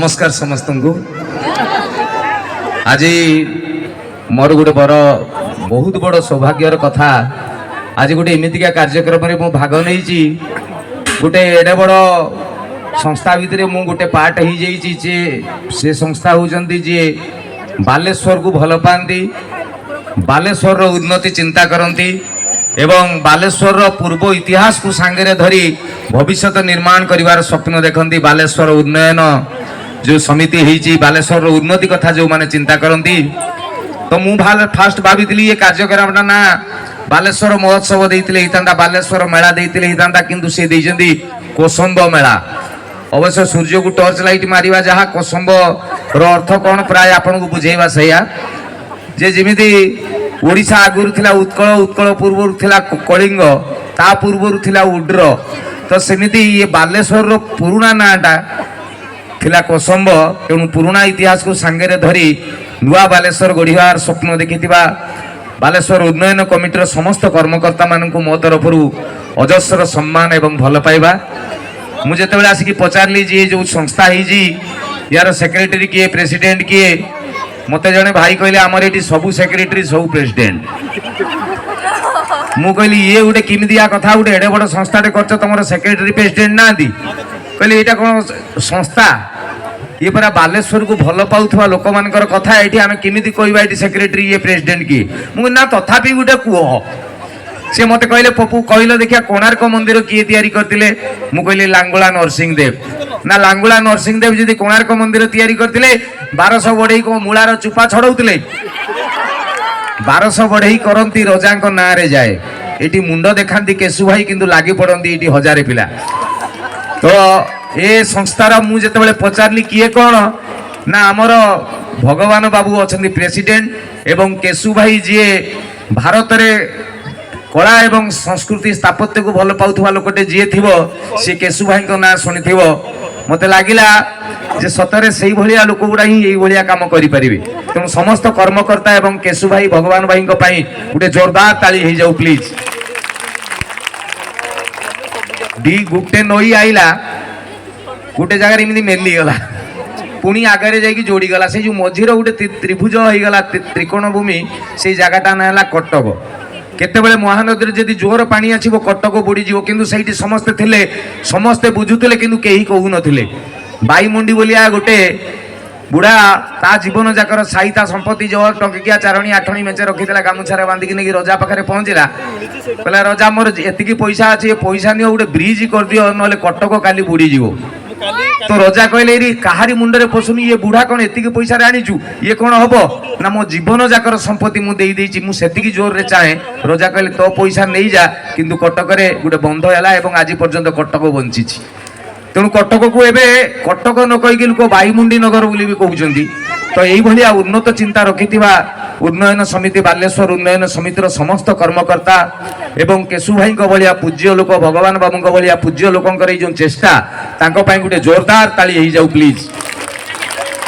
ନମସ୍କାର ସମସ୍ତଙ୍କୁ। ଆଜି ମୋର ଗୋଟେ ବଡ଼, ବହୁତ ବଡ଼ ସୌଭାଗ୍ୟର କଥା, ଆଜି ଗୋଟେ ଏମିତିକା କାର୍ଯ୍ୟକ୍ରମରେ ମୁଁ ଭାଗ ନେଇଛି। ଗୋଟେ ଏଡ଼େ ବଡ଼ ସଂସ୍ଥା ଭିତରେ ମୁଁ ଗୋଟେ ପାର୍ଟ ହେଇଯାଇଛି ଯେ ସେ ସଂସ୍ଥା ହେଉଛନ୍ତି ଯିଏ ବାଲେଶ୍ୱରକୁ ଭଲ ପାଆନ୍ତି, ବାଲେଶ୍ୱରର ଉନ୍ନତି ଚିନ୍ତା କରନ୍ତି ଏବଂ ବାଲେଶ୍ୱରର ପୂର୍ବ ଇତିହାସକୁ ସାଙ୍ଗରେ ଧରି ଭବିଷ୍ୟତ ନିର୍ମାଣ କରିବାର ସ୍ୱପ୍ନ ଦେଖନ୍ତି। ବାଲେଶ୍ୱର ଉନ୍ନୟନ ଯେଉଁ ସମିତି ହେଇଛି, ବାଲେଶ୍ୱରର ଉନ୍ନତି କଥା ଯେଉଁମାନେ ଚିନ୍ତା କରନ୍ତି। ତ ମୁଁ ଫାଷ୍ଟ ଭାବିଥିଲି ଏ କାର୍ଯ୍ୟକ୍ରମଟା ନା ବାଲେଶ୍ୱର ମହୋତ୍ସବ ଦେଇଥିଲେ ହେଇଥାନ୍ତା, ବାଲେଶ୍ୱର ମେଳା ଦେଇଥିଲେ ହେଇଥାନ୍ତା, କିନ୍ତୁ ସେ ଦେଇଛନ୍ତି କୋସମ୍ବ ମେଳା। ଅବଶ୍ୟ ସୂର୍ଯ୍ୟକୁ ଟର୍ଚ୍ଚ ଲାଇଟ୍ ମାରିବା ଯାହା, କୋସମ୍ବର ଅର୍ଥ କ'ଣ ପ୍ରାୟ ଆପଣଙ୍କୁ ବୁଝେଇବା ସେଇଆ ଯେ ଯେମିତି ଓଡ଼ିଶା ଆଗରୁ ଥିଲା ଉତ୍କଳ, ଉତ୍କଳ ପୂର୍ବରୁ ଥିଲା କଳିଙ୍ଗ, ତା ପୂର୍ବରୁ ଥିଲା ଉଡ୍ର, ତ ସେମିତି ଇଏ ବାଲେଶ୍ୱରର ପୁରୁଣା ନାଁଟା ଥିଲା କୋସମ୍ବ। ତେଣୁ ପୁରୁଣା ଇତିହାସକୁ ସାଙ୍ଗରେ ଧରି ନୂଆ ବାଲେଶ୍ୱର ଗଢ଼ିବାର ସ୍ୱପ୍ନ ଦେଖିଥିବା ବାଲେଶ୍ୱର ଉନ୍ନୟନ କମିଟିର ସମସ୍ତ କର୍ମକର୍ତ୍ତାମାନଙ୍କୁ ମୋ ତରଫରୁ ଅଜସ୍ର ସମ୍ମାନ ଏବଂ ଭଲ ପାଇବା। ମୁଁ ଯେତେବେଳେ ଆସିକି ପଚାରିଲି ଯେ ଏ ଯେଉଁ ସଂସ୍ଥା ହେଇଛି, ୟାର ସେକ୍ରେଟାରୀ କିଏ, ପ୍ରେସିଡେଣ୍ଟ କିଏ, ମୋତେ ଜଣେ ଭାଇ କହିଲେ, ଆମର ଏଠି ସବୁ ସେକ୍ରେଟାରୀ, ସବୁ ପ୍ରେସିଡେଣ୍ଟ। ମୁଁ କହିଲି, ଇଏ ଗୋଟେ କେମିତିଆ କଥା? ଗୋଟେ ଏଡ଼େ ବଡ଼ ସଂସ୍ଥାଟେ କରିଛ, ତମର ସେକ୍ରେଟାରୀ ପ୍ରେସିଡେଣ୍ଟ ନାହାନ୍ତି? କହିଲେ, ଏଇଟା କ'ଣ ସଂସ୍ଥା? ଇଏ ପରା ବାଲେଶ୍ୱରକୁ ଭଲ ପାଉଥିବା ଲୋକମାନଙ୍କର କଥା। ଏଇଠି ଆମେ କେମିତି କହିବା ଏଠି ସେକ୍ରେଟାରୀ ଇଏ, ପ୍ରେସିଡେଣ୍ଟ କିଏ? ମୁଁ କହିଲି, ନା, ତଥାପି ଗୋଟେ କୁହ। ସେ ମୋତେ କହିଲେ, ପପୁ, କହିଲ ଦେଖିଆ, କୋଣାର୍କ ମନ୍ଦିର କିଏ ତିଆରି କରିଥିଲେ? ମୁଁ କହିଲି, ଲାଙ୍ଗୁଳା ନରସିଂହ ଦେବ। ନା, ଲାଙ୍ଗୁଳା ନରସିଂହ ଦେବ ଯଦି କୋଣାର୍କ ମନ୍ଦିର ତିଆରି କରିଥିଲେ, 1200 ବଢେଇ କଣ ମୂଳାର ଚୁପା ଛଡଉଥିଲେ? 1200 ବଢେଇ କରନ୍ତି, ରଜାଙ୍କ ନାଁରେ ଯାଏ। ଏଠି ମୁଣ୍ଡ ଦେଖାନ୍ତି କେଶୁ ଭାଇ, କିନ୍ତୁ ଲାଗି ପଡନ୍ତି ଏଠି ହଜାରେ ପିଲା। ତ ଏ ସଂସ୍ଥାର ମୁଁ ଯେତେବେଳେ ପଚାରିଲି କିଏ କ'ଣ, ନା, ଆମର ଭଗବାନ ବାବୁ ଅଛନ୍ତି ପ୍ରେସିଡେଣ୍ଟ ଏବଂ କେଶୁ ଭାଇ, ଯିଏ ଭାରତରେ କଳା ଏବଂ ସଂସ୍କୃତି ସ୍ଥାପତ୍ୟକୁ ଭଲ ପାଉଥିବା ଲୋକଟେ ଯିଏ ଥିବ, ସିଏ କେଶୁ ଭାଇଙ୍କ ନାଁ ଶୁଣିଥିବ। ମୋତେ ଲାଗିଲା ଯେ ସତରେ ସେଇଭଳିଆ ଲୋକ ଗୁଡ଼ା ହିଁ ଏଇଭଳିଆ କାମ କରିପାରିବେ। ତେଣୁ ସମସ୍ତ କର୍ମକର୍ତ୍ତା ଏବଂ କେଶୁ ଭାଇ, ଭଗବାନ ଭାଇଙ୍କ ପାଇଁ ଗୋଟେ ଜୋରଦାର ତାଳି ହେଇଯାଉ ପ୍ଲିଜ। ଦି ଗୋଟେ ନଈ ଆଇଲା, ଗୋଟେ ଜାଗାରେ ଏମିତି ମେଲିଗଲା, ପୁଣି ଆଗରେ ଯାଇକି ଯୋଡ଼ିଗଲା। ସେଇ ଯୋଉ ମଝିର ଗୋଟେ ତ୍ରିଭୁଜ ହେଇଗଲା, ତ୍ରିକୋଣ ଭୂମି, ସେଇ ଜାଗାଟା ନାଁ ହେଲା କଟକ। କେତେବେଳେ ମହାନଦୀରେ ଯଦି ଜୋର ପାଣି ଆସିବ, କଟକ ବୁଡ଼ିଯିବ। କିନ୍ତୁ ସେଇଠି ସମସ୍ତେ ଥିଲେ, ସମସ୍ତେ ବୁଝୁଥିଲେ, କିନ୍ତୁ କେହି କହୁନଥିଲେ। ବାଇମୁଣ୍ଡି ବୋଲିଆ ଗୋଟେ ବୁଢ଼ା ତା ଜୀବନ ଯାକର ସାଇତା ସମ୍ପତ୍ତି, ଯୋଉ ଟଙ୍କିକିଆ ଚାରଣି ଆଠଣି ମେଞ୍ଚେ ରଖିଥିଲା, ଗାମୁଛାରେ ବାନ୍ଧିକି ନେଇକି ରଜା ପାଖରେ ପହଞ୍ଚିଲା। କହିଲା, ରଜା, ମୋର ଏତିକି ପଇସା ଅଛି, ଏ ପଇସା ନିଅ, ଗୋଟେ ବ୍ରିଜ କରିଦିଅ, ନହେଲେ କଟକ କାଲି ବୁଡ଼ିଯିବ। ତ ରଜା କହିଲେ, ଏରି, କାହାରି ମୁଣ୍ଡରେ ପଶୁନି, ଇଏ ବୁଢା କଣ ଏତିକି ପଇସାରେ ଆଣିଛୁ, ଇଏ କଣ ହବ? ନା, ମୋ ଜୀବନ ଯାକର ସମ୍ପତ୍ତି ମୁଁ ଦେଇ ଦେଇଛି, ମୁଁ ସେତିକି ଜୋରରେ ଚାହେଁ। ରଜା କହିଲେ, ତୋ ପଇସା ନେଇଯା, କିନ୍ତୁ କଟକରେ ଗୋଟେ ବନ୍ଧ ହେଲା ଏବଂ ଆଜି ପର୍ଯ୍ୟନ୍ତ କଟକ ବଞ୍ଚିଛି। ତେଣୁ କଟକକୁ ଏବେ କଟକ ନ କହିକି ଲୋକ ବାଇମୁଣ୍ଡି ନଗର ବୋଲି ବି କହୁଛନ୍ତି। ତ ଏଇଭଳିଆ ଉନ୍ନତ ଚିନ୍ତା ରଖିଥିବା ଉନ୍ନୟନ ସମିତି, ବାଲେଶ୍ୱର ଉନ୍ନୟନ ସମିତିର ସମସ୍ତ କର୍ମକର୍ତ୍ତା ଏବଂ କେଶୁ ଭାଇଙ୍କ ଭଳିଆ ପୂଜ୍ୟ ଲୋକ, ଭଗବାନ ବାବୁଙ୍କ ଭଳିଆ ପୂଜ୍ୟ ଲୋକଙ୍କର ଏଇ ଯେଉଁ ଚେଷ୍ଟା, ତାଙ୍କ ପାଇଁ ଗୋଟେ ଜୋରଦାର ତାଳି ହେଇଯାଉ ପ୍ଲିଜ।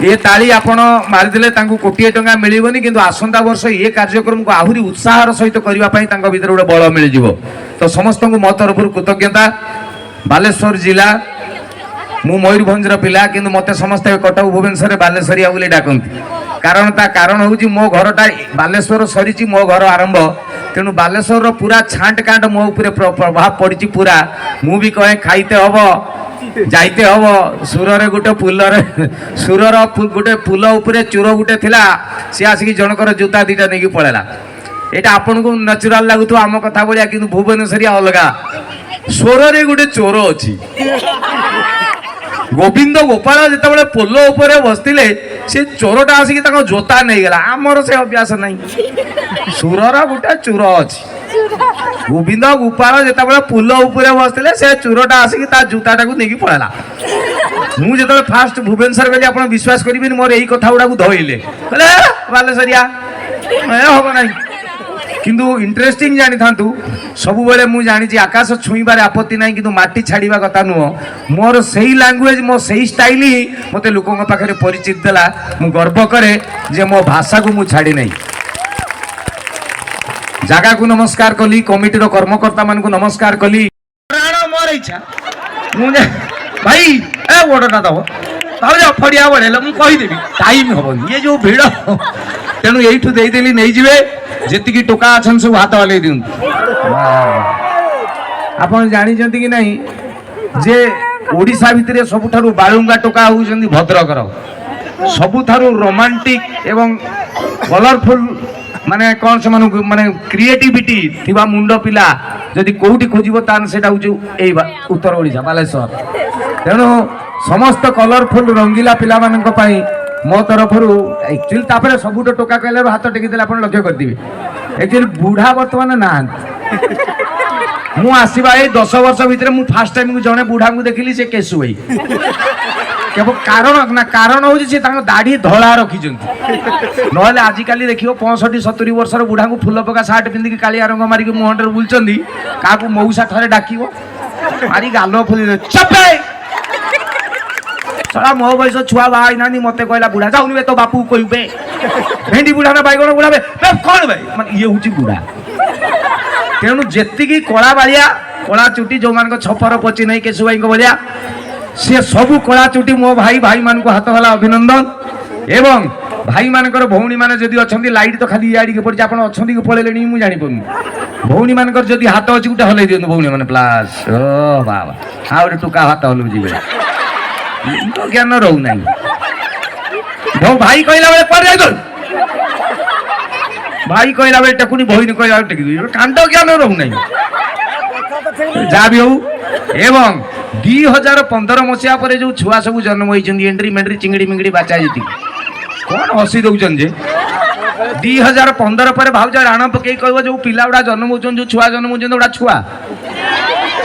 ଏ ତାଳି ଆପଣ ମାରିଦେଲେ ତାଙ୍କୁ କୋଟିଏ ଟଙ୍କା ମିଳିବନି, କିନ୍ତୁ ଆସନ୍ତା ବର୍ଷ ଏ କାର୍ଯ୍ୟକ୍ରମକୁ ଆହୁରି ଉତ୍ସାହର ସହିତ କରିବା ପାଇଁ ତାଙ୍କ ଭିତରେ ଗୋଟେ ବଳ ମିଳିଯିବ। ତ ସମସ୍ତଙ୍କୁ ମୋ ତରଫରୁ କୃତଜ୍ଞତା। ବାଲେଶ୍ୱର ଜିଲ୍ଲା, ମୁଁ ମୟୂରଭଞ୍ଜର ପିଲା, କିନ୍ତୁ ମୋତେ ସମସ୍ତେ କଟକ ଭୁବନେଶ୍ୱରରେ ବାଲେଶ୍ୱରିଆ ବୋଲି ଡାକନ୍ତି। କାରଣ ତା କାରଣ ହେଉଛି ମୋ ଘରଟା ବାଲେଶ୍ୱର ସରିଛି, ମୋ ଘର ଆରମ୍ଭ। ତେଣୁ ବାଲେଶ୍ୱରର ପୁରା ଛାଣ୍ଟ କାଣ୍ଟ ମୋ ଉପରେ ପ୍ରଭାବ ପଡ଼ିଛି ପୁରା। ମୁଁ ବି କହେ, ଖାଇତେ ହବ, ଯାଇତେ ହବ ସୁରରେ ଗୋଟେ ପୁଲରେ। ସୁରର ଗୋଟେ ପୁଲ ଉପରେ ଚୋର ଗୋଟେ ଥିଲା, ସିଏ ଆସିକି ଜଣଙ୍କର ଜୁତା ଦିଟା ନେଇକି ପଳେଇଲା। ଏଇଟା ଆପଣଙ୍କୁ ନ୍ୟାଚୁରାଲ ଲାଗୁଥିବ ଆମ କଥା ଭଳିଆ, କିନ୍ତୁ ଭୁବନେଶ୍ୱରିଆ ଅଲଗା। ସ୍ୱରରେ ଗୋଟେ ଚୋର ଅଛି। ଗୋବିନ୍ଦ ଗୋପାଳ ଯେତେବେଳେ ପୋଲ ଉପରେ ବସିଥିଲେ, ସେ ଚୋରଟା ଆସିକି ତାଙ୍କ ଜୋତା ନେଇଗଲା। ଆମର ସେ ଅଭ୍ୟାସ ନାହିଁ। ସୁରର ଗୋଟେ ଚୋର ଅଛି। ଗୋବିନ୍ଦ ଗୋପାଳ ଯେତେବେଳେ ପୋଲ ଉପରେ ବସିଥିଲେ, ସେ ଚୋରଟା ଆସିକି ତା ଜୁତାଟାକୁ ନେଇକି ପଳେଇଲା। ମୁଁ ଯେତେବେଳେ ଫାଷ୍ଟ ଭୁବନେଶ୍ୱର ଗଲି, ଆପଣ ବିଶ୍ୱାସ କରିବେନି, ମୋର ଏଇ କଥା ଗୁଡାକୁ ଧଇଲେ। କହିଲେ, "ଏ, ବାଲେଶ୍ୱରିଆ, ଏ ହବ ନାହିଁ।" କିନ୍ତୁ ଇଣ୍ଟରେଷ୍ଟିଂ ଜାଣିଥାନ୍ତୁ, ସବୁବେଳେ ମୁଁ ଜାଣିଛି ଆକାଶ ଛୁଇଁବାରେ ଆପତ୍ତି ନାହିଁ, କିନ୍ତୁ ମାଟି ଛାଡ଼ିବା କଥା ନୁହଁ। ମୋର ସେଇ ଲାଙ୍ଗୁଏଜ, ମୋ ସେଇ ଷ୍ଟାଇଲ ହିଁ ମୋତେ ଲୋକଙ୍କ ପାଖରେ ପରିଚିତ ଦେଲା। ମୁଁ ଗର୍ବ କରେ ଯେ ମୋ ଭାଷାକୁ ମୁଁ ଛାଡ଼ି ନାହିଁ। ଜାଗାକୁ ନମସ୍କାର କଲି, କମିଟିର କର୍ମକର୍ତ୍ତା ମାନଙ୍କୁ ନମସ୍କାର କଲି। ପ୍ରାଣ ମୋର ଇଚ୍ଛା, ମୁଁ ଭାଇ ଏ ଓଡ଼ଟା ଦବ। ଭାଉଜ ଫଡ଼ିଆ ବଢ଼େଇଲ, ମୁଁ କହିଦେବି, ଟାଇମ୍ ହବନି, ଇଏ ଯୋଉ ଭିଡ଼। ତେଣୁ ଏଇଠୁ ଦେଇଦେଲି, ନେଇଯିବେ। ଯେତିକି ଟୋକା ଅଛନ୍ତି ସବୁ ହାତ ହଲେଇ ଦିଅନ୍ତୁ। ଆପଣ ଜାଣିଛନ୍ତି କି ନାହିଁ ଯେ ଓଡ଼ିଶା ଭିତରେ ସବୁଠାରୁ ବାଳୁଙ୍ଗା ଟୋକା ହେଉଛନ୍ତି ଭଦ୍ରକର, ସବୁଠାରୁ ରୋମାଣ୍ଟିକ ଏବଂ କଲରଫୁଲ, ମାନେ କ'ଣ ସେମାନଙ୍କୁ ମାନେ କ୍ରିଏଟିଭିଟି ଥିବା ମୁଣ୍ଡ ପିଲା ଯଦି କୋଉଠି ଖୋଜିବ, ତାହେଲେ ସେଇଟା ହେଉଛି ଏଇ ଉତ୍ତର ଓଡ଼ିଶା, ବାଲେଶ୍ୱର। ତେଣୁ ସମସ୍ତ କଲରଫୁଲ ରଙ୍ଗିଲା ପିଲାମାନଙ୍କ ପାଇଁ ମୋ ତରଫରୁ। ଆକ୍ଚୁଆଲି ତାପରେ ସବୁଠୁ ଟୋକା କହିଲାରୁ ହାତ ଟେକିଦେଲେ, ଆପଣ ଲକ୍ଷ୍ୟ କରିଥିବେ। ଆକ୍ଚୁଆଲି ବୁଢ଼ା ବର୍ତ୍ତମାନ ନାହାନ୍ତି। ମୁଁ ଆସିବା ଏଇ 10 ବର୍ଷ ଭିତରେ ମୁଁ ଫାର୍ଷ୍ଟ ଟାଇମ୍ ଜଣେ ବୁଢ଼ାଙ୍କୁ ଦେଖିଲି, ସେ କେଶୁ ଭାଇ। କେବଳ କାରଣ ନା କାରଣ ହେଉଛି ସେ ତାଙ୍କ ଦାଢ଼ି ଧଳା ରଖିଛନ୍ତି। ନହେଲେ ଆଜିକାଲି ଦେଖିବ 65-70 ବର୍ଷର ବୁଢ଼ାଙ୍କୁ ଫୁଲ ପକା ସାର୍ଟ ପିନ୍ଧିକି କାଳିଆ ରଙ୍ଗ ମାରିକି ମୁହଁରେ ବୁଲୁଛନ୍ତି। କାହାକୁ ମଉସା ଥରେ ଡାକିବ, ମାରି ଗାଲ ଫୁଲି ଚପେ। ଶଳା ମୋ ବୟସ ଛୁଆ ବାହା ହେଇନାହାନ୍ତି, ମତେ କହିଲା ବୁଢ଼ା। ଯାଉନି ବେ, ତୋ ବାପୁକୁ କହିବୁ ବେ। ଭେଣ୍ଡି ବୁଢ଼ା ନା ବାଇଗଣ ବୁଢ଼ା ବେ? ବେ କଣ ବେ? ମାନେ ଇଏ ହଉଛି ବୁଢ଼ା। ତେଣୁ ଯେତିକି କଳା ବାଳିଆ, କଳା ଚୁଟି, ଯୋଉମାନଙ୍କ ଛପର ପଚି ନାହିଁ କେଶୁ ଭାଇଙ୍କ ଭଳିଆ, ସିଏ ସବୁ କଳା ଚୁଟି ମୋ ଭାଇ ଭାଇମାନଙ୍କୁ ହାତ ହେଲା ଅଭିନନ୍ଦନ। ଏବଂ ଭାଇମାନଙ୍କର ଭଉଣୀମାନେ ଯଦି ଅଛନ୍ତି, ଲାଇଟ୍ ତ ଖାଲି ଇଆଡ଼ିକି ପଡ଼ିଛି, ଆପଣ ଅଛନ୍ତି କି ପଳେଇଲେଣି ମୁଁ ଜାଣିପାରୁନି। ଭଉଣୀମାନଙ୍କର ଯଦି ହାତ ଅଛି ଗୋଟେ ହଲେଇ ଦିଅନ୍ତୁ ଭଉଣୀମାନେ ପ୍ଲାସ୍। ଓ ବାବା, ଆଉ ଗୋଟେ ଟୋକା ହାତ ହଲଉଛି ବେଳେ ତ ଜ୍ଞାନ ରହୁନାହିଁ। ଭାଇ କହିଲା ବେଳେ କୁଆଡ଼େ ଯାଇଥିଲୁ? ଭାଇ କହିଲା ବେଳେ ଟେକୁନି, ଭଉଣୀ କହିଲା ବେଳେ ଟେକି ଦଉଛି। କାଣ୍ଡ ଜ୍ଞାନ ରହୁନାହିଁ। ଯାହା ବି ହଉ, ଏବଂ 2015 ମସିହା ପରେ ଯୋଉ ଛୁଆ ସବୁ ଜନ୍ମ ହେଇଛନ୍ତି, ଏଣ୍ଡ୍ରି ମେଣ୍ଡ୍ରି ଚିଙ୍ଗିଡ଼ି ମିଙ୍ଗିଡ଼ି ବାଚା ଯେତିକି, କଣ ହସି ଦଉଛନ୍ତି ଯେ? 2015 ପରେ ଭାଉଜ ରାଣ ପକେଇ କହିବ, ଯୋଉ ପିଲା ଗୁଡ଼ା ଜନ୍ମ ହଉଛନ୍ତି, ଯୋଉ ଛୁଆ ଜନ୍ମ ହଉଛନ୍ତି, ଗୁଡ଼ା ଛୁଆ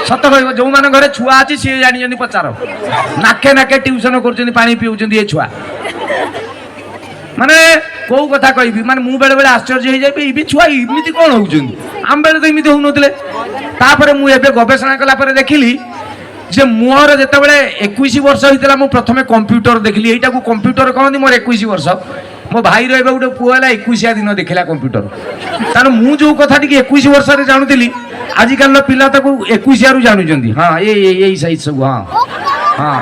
ସତ କହିବ। ଯୋଉମାନଙ୍କ ଘରେ ଛୁଆ ଅଛି ସିଏ ଜାଣିଛନ୍ତି, ପଚାର। ନାକେ ନାକେ ଟ୍ୟୁସନ କରୁଛନ୍ତି, ପାଣି ପିଉଛନ୍ତି ଏ ଛୁଆ। ମାନେ କୋଉ କଥା କହିବି, ମାନେ ମୁଁ ବେଳେ ବେଳେ ଆଶ୍ଚର୍ଯ୍ୟ ହେଇଯାଏ, ଏବେ ଛୁଆ ଏମିତି କଣ ହଉଛନ୍ତି? ଆମ ବେଳେ ତ ଏମିତି ହଉନଥିଲେ। ତାପରେ ମୁଁ ଏବେ ଗବେଷଣା କଲା ପରେ ଦେଖିଲି ଯେ ମୋର ଯେତେବେଳେ 21 ବର୍ଷ ହେଇଥିଲା, ମୁଁ ପ୍ରଥମେ କମ୍ପ୍ୟୁଟର ଦେଖିଲି। ଏଇଟାକୁ କମ୍ପ୍ୟୁଟର କହନ୍ତି। ମୋର 21 ବର୍ଷ, ମୋ ଭାଇର ଏବେ ଗୋଟେ ପୁଅ ହେଲା, ଏକୋଇଶିଆ ଦିନ ଦେଖିଲା କମ୍ପ୍ୟୁଟର। କାରଣ ମୁଁ ଯୋଉ କଥା ଟିକେ 21 ବର୍ଷରେ ଜାଣୁଥିଲି, ଆଜିକାଲିର ପିଲା ତାକୁ ଏକୋଇଶିଆରୁ ଜାଣୁଛନ୍ତି। ହଁ, ଏଇ ଏଇ ଏଇ ସାଇଜ ସବୁ। ହଁ ହଁ,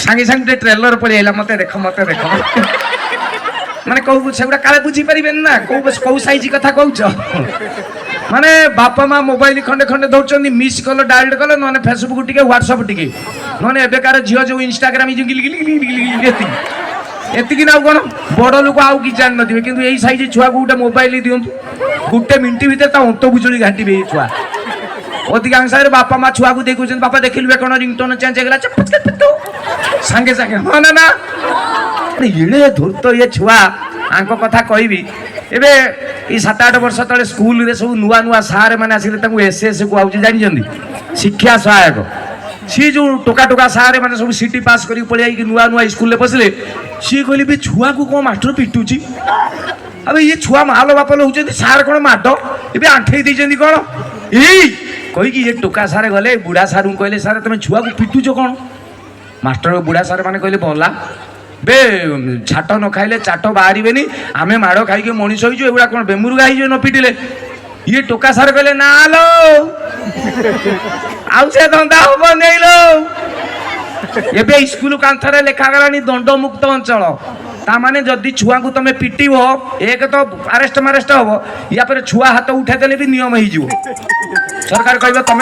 ସାଙ୍ଗେ ସାଙ୍ଗେ ଗୋଟେ ଟ୍ରେଲର ପଳେଇ ଆଇଲା, ମତେ ଦେଖ, ମତେ ଦେଖ। ମାନେ କୋଉ ସେଗୁଡ଼ା କାଳେ ବୁଝିପାରିବେନି ନା, କୋଉ କୋଉ ସାଇଜ କଥା କହୁଛ। ମାନେ ବାପା ମା ମୋବାଇଲ ଖଣ୍ଡେ ଖଣ୍ଡେ ଧରୁଛନ୍ତି, ମିସ୍ କଲ ଡାଏଲ କଲ, ନହେଲେ ଫେସବୁକ୍ ଟିକେ, ହ୍ୱାଟ୍ସଆପ୍ ଟିକେ, ନହେଲେ ଏବେକାର ଝିଅ ଯୋଉ ଇନଷ୍ଟାଗ୍ରାମ, ଯୋଉ ଗିଲି ଗିଲି ଗିଲି ଗିଲି ଗିଲି, ଏତିକି ଏତିକି ନା ଆଉ କ'ଣ? ବଡ଼ ଲୋକ ଆଉ କିଛି ଜାଣିନଥିବେ, କିନ୍ତୁ ଏଇ ସାଇଜ ଛୁଆକୁ ଗୋଟେ ମୋବାଇଲ ଦିଅନ୍ତୁ, ଗୋଟେ ମିନିଟ୍ ଭିତରେ ତା ଅନ୍ତ ବୁଜୁଳି ଘାଣ୍ଟିବେ ଏଇ ଛୁଆ। ଅଧିକାଂଶରେ ବାପା ମା ଛୁଆକୁ ଦେଖୁଛନ୍ତି, ବାପା ଦେଖିଲୁ ବେ କ'ଣ ରିଙ୍ଗଟୋନ୍ ଚେଞ୍ଜ ହେଇଗଲା, ସାଙ୍ଗେ ସାଙ୍ଗେ। ହଁ ନା ନା, ଏଡ଼େ ଧୂର୍ତ୍ତ ଇଏ ଛୁଆ। ଆଙ୍କ କଥା କହିବି, ଏବେ ଏଇ 7-8 ବର୍ଷ ତଳେ ସ୍କୁଲରେ ସବୁ ନୂଆ ନୂଆ ସାର୍ ମାନେ ଆସିଲେ, ତାଙ୍କୁ ଏସ୍ ଏସ୍ କୁହାଉଛି, ଜାଣିଛନ୍ତି? ଶିକ୍ଷା ସହାୟକ। ସିଏ ଯୋଉ ଟୋକା ଟୋକା ସାର୍ ମାନେ ସବୁ ସିଟି ପାସ୍ କରିକି ପଳେଇ ଆଇକି ନୂଆ ନୂଆ ସ୍କୁଲରେ ପଶିଲେ, ସିଏ କହିଲେ ବି ଛୁଆକୁ କ'ଣ ମାଷ୍ଟର ପିଟୁଛି? ଆବେ ଇଏ ଛୁଆ ମାଲ ବାପ ହେଉଛନ୍ତି, ସାର୍ କ'ଣ ମାଡ଼ ଏବେ ଆଣ୍ଠେଇ ଦେଇଛନ୍ତି କ'ଣ? ଏଇ କହିକି ଇଏ ଟୋକା ସାର୍ ଗଲେ ବୁଢ଼ା ସାର୍ଙ୍କୁ କହିଲେ, ସାର୍, ତମେ ଛୁଆକୁ ପିଟୁଛ କ'ଣ? ମାଷ୍ଟର ବୁଢ଼ା ସାର୍ ମାନେ କହିଲେ, ବଲା ବେ, ଛାଟ ନ ଖାଇଲେ ଚାଟ ବାହାରିବେନି। ଆମେ ମାଡ଼ ଖାଇକି ମଣିଷ ହେଇଛୁ, ଏଗୁଡ଼ା କ'ଣ ବେମୁରୁଗା ହେଇଯିବେ ନ ପିଟିଲେ? ଇଏ ଟୋକା ସାର୍ କହିଲେ, ନା ଲୋ, ଆଉ ସେ ଧନ୍ଦା ହବ ନେଇଲୋ। ଏବେ ସ୍କୁଲ କାନ୍ଥରେ ଲେଖାଗଲାଣି ଦଣ୍ଡମୁକ୍ତ ଅଞ୍ଚଳ। ତା ମାନେ ଯଦି ଛୁଆଙ୍କୁ ତମେ ପିଟିବ, ଏକ ତ ଆରେଷ୍ଟ ମାରେଷ୍ଟ ହବ, ୟା ପରେ ଛୁଆ ହାତ ଉଠେଇଦେଲେ ବି ନିୟମ ହେଇଯିବ। ସରକାର କହିବ ତମେ